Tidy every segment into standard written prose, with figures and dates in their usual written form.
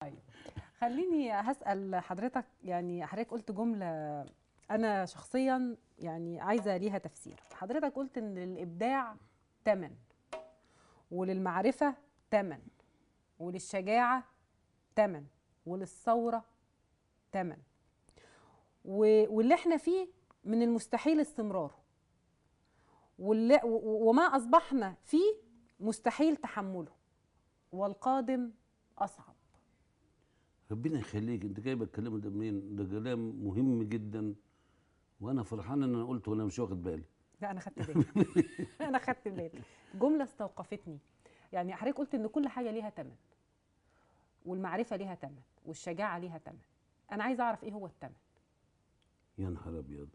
طيب خليني هسأل حضرتك، يعني حضرتك قلت جملة أنا شخصيا يعني عايزة ليها تفسير. حضرتك قلت إن للإبداع تمن، وللمعرفة تمن، وللشجاعة تمن، وللثورة تمن، واللي احنا فيه من المستحيل استمراره، وما أصبحنا فيه مستحيل تحمله، والقادم أصعب. ربنا يخليك، انت جايبه الكلام ده منين؟ ده كلام مهم جدا، وانا فرحان ان انا قلته وانا مش واخد بالي. لا انا خدت بالي. انا خدت بالي، جملة استوقفتني. يعني حضرتك قلت ان كل حاجة ليها ثمن، والمعرفة ليها ثمن، والشجاعة ليها ثمن. انا عايزه اعرف ايه هو الثمن؟ يا نهار ابيض،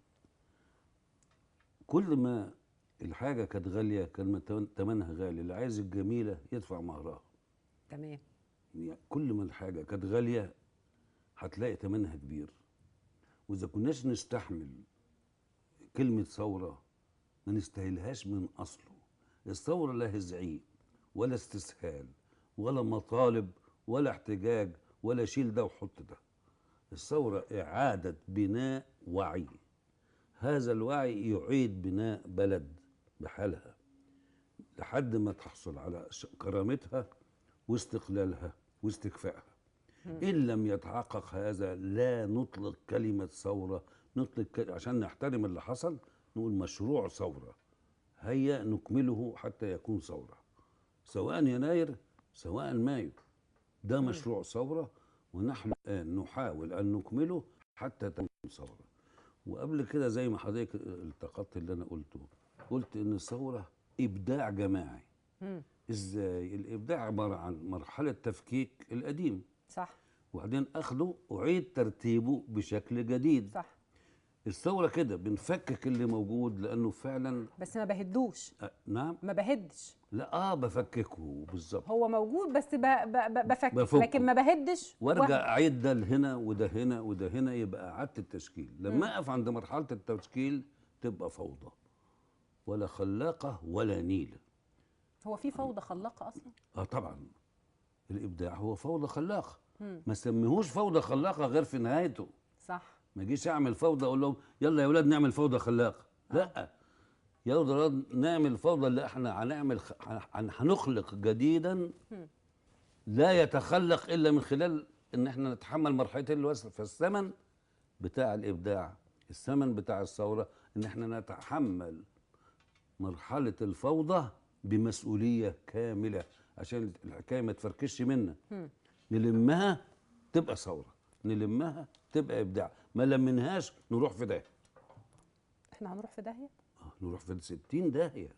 كل ما الحاجة كانت غالية كان ثمنها غالي. اللي عايز الجميلة يدفع مهرها. تمام. يعني كل ما الحاجة كانت غالية هتلاقي ثمنها كبير. واذا كناش نستحمل كلمة ثورة ما نستاهلهاش من اصله. الثورة لا زعيق ولا استسهال ولا مطالب ولا احتجاج ولا شيل ده وحط ده. الثورة اعاده بناء وعي. هذا الوعي يعيد بناء بلد بحالها لحد ما تحصل على كرامتها واستقلالها واستكفائها. إن لم يتحقق هذا لا نطلق كلمة ثورة، نطلق عشان نحترم اللي حصل نقول مشروع ثورة، هيا نكمله حتى يكون ثورة، سواء يناير سواء مايو. ده مشروع ثورة، ونحن الآن نحاول أن نكمله حتى تكون ثورة. وقبل كده زي ما حضرتك التقطت اللي أنا قلته، قلت إن الثورة إبداع جماعي. ازاي؟ الابداع عبارة عن مرحلة تفكيك القديم، صح، وبعدين اخده اعيد ترتيبه بشكل جديد، صح. الثورة كده بنفكك اللي موجود لانه فعلا، بس ما بهدوش. نعم، ما بهدش، لا بفككه بالظبط. هو موجود بس بفكك، لكن ما بهدش، وارجع اعيد ده لهنا وده هنا وده هنا، يبقى اعاده التشكيل. لما اقف عند مرحلة التشكيل تبقى فوضى، ولا خلاقه ولا نيله. هو في فوضى خلاقة أصلا؟ طبعا الإبداع هو فوضى خلاقة. ما سميهوش فوضى خلاقة غير في نهايته. صح. ما جيش أعمل فوضى أقول لهم يلا يا ولاد نعمل فوضى خلاقة. لا، يا ولاد نعمل فوضى اللي احنا هنعمل هنخلق جديدا لا يتخلق إلا من خلال إن احنا نتحمل مرحلتين الوصل. فالثمن بتاع الإبداع، الثمن بتاع الثورة، إن احنا نتحمل مرحلة الفوضى بمسؤولية كاملة عشان الحكاية ما تفركش منا. نلمها تبقى ثورة، نلمها تبقى إبداع، ما لمنهاش نروح في داهية. احنا هنروح في داهية؟ نروح في 60 داهية.